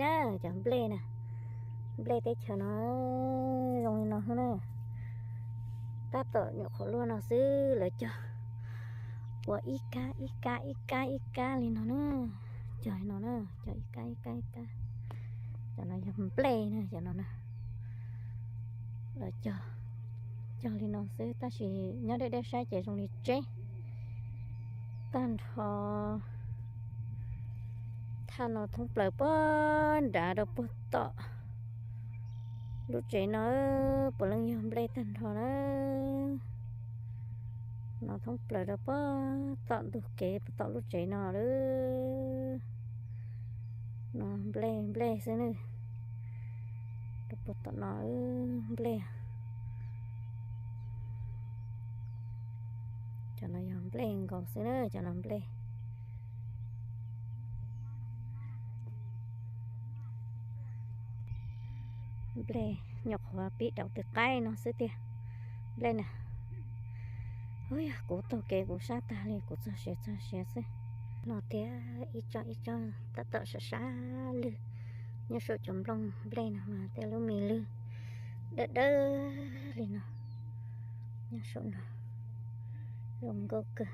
Na, cov nplej na, nplej teb chaws no zoo li no xwb na. Tab tom nyuam qhuav luaj no xwb lawv cog ua ib kab ib kab ib kab ib kab li no na. Cog li no na, cog ib kab ib kab ib kab. Cov no yog nplej na, cov no na. Lawv cog, cog li no xwb tab sis nyob deb deb saib ces zoo li tseb tag nrho. Thaj no thoob plaws puag nrad rau puag tom lub tsev no, puav leej yog nplej tag nrho na. No thoob plaws rau puag tom ntug kev puag tom lub tsev no lawm. No nplej nplej xwb na. Rau puag tom no nplej. Cov no yog nplej nkaus xwb na, cov no nplej. Nplej nyuam qhuav pib rau twg qaib no xwb tiag. Nplej na, yog kuv taug kev kuv sab tag li kuv txog siav txog siav xwb. No tiag, ib tsob ib tsob tab tom sab sab lwg. Nyob saum cov nplooj nplej no mas tej lub me lwg dawb dawb li no. Nyob saum no zoo nkauj kawg,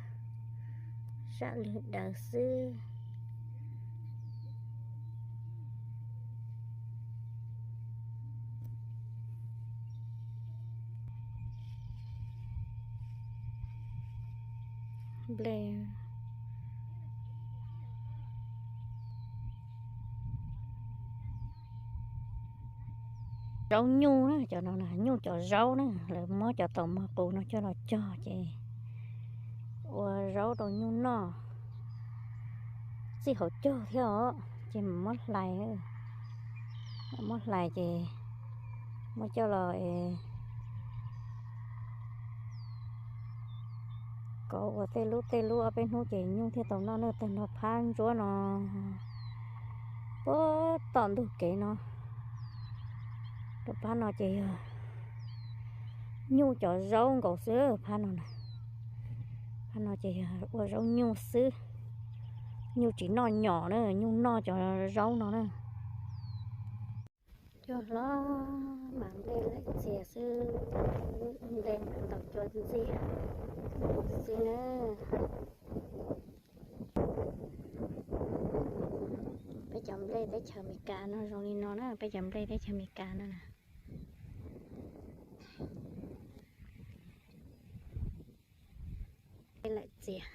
sab lwg daws xwb. Nplej, zaub nyuj na, cov no na nyuj cov zaub na, lawv muab cov taum mog qus no coj los cog ces ua zaub rau nyuj noj. Txij hauv caug thiab os, ces mam muab hlais, muab hlais ces muab coj los kov ua tej lub tej lub ob peb hnub ces nyuj thiaj tau noj na. Tag nrho phab ntsuab no puag tom ntug kev no rau phab no ces yog nyuj cov zaub nkaus xwb phab no na. Phab no ces yog ua zaub nyuj xwb, nyuj tsis noj nyom na, nyuj noj cov zaub no na. Cua hlob mas nplej laim txias xwb, nplej ntaus cua ntxiag xwb na. Peb cov nplej teb chaws Amelikas no zoo li no na, peb cov nplej teb chaws Amelikas no na. Laim txias.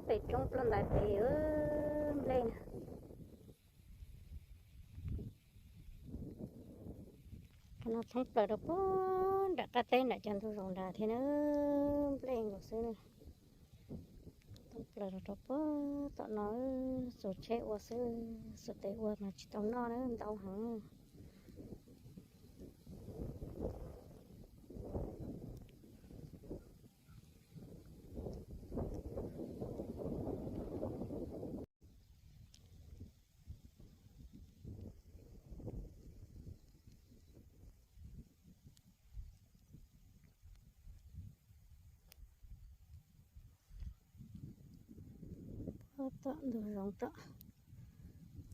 Pem roob ploj ntais pem nplej na. Qhov no thoob plaws rau puag nram qab teb nram cov ntug zoov nrad thiab na, nplej nkaus xwb na. Thoob plaws rau puag tom no, xuas tsheb ua xwb, xuas tes ua mas tsis tau noj na, ntau heev. Puag tom ntug zoov tom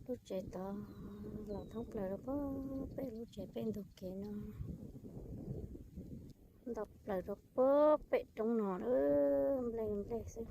lub tsev tod, los thoob plaws rau puag pem lub tsev pem ntug kev no, ntau plaws rau puag pem roob no, nplej nplej xwb.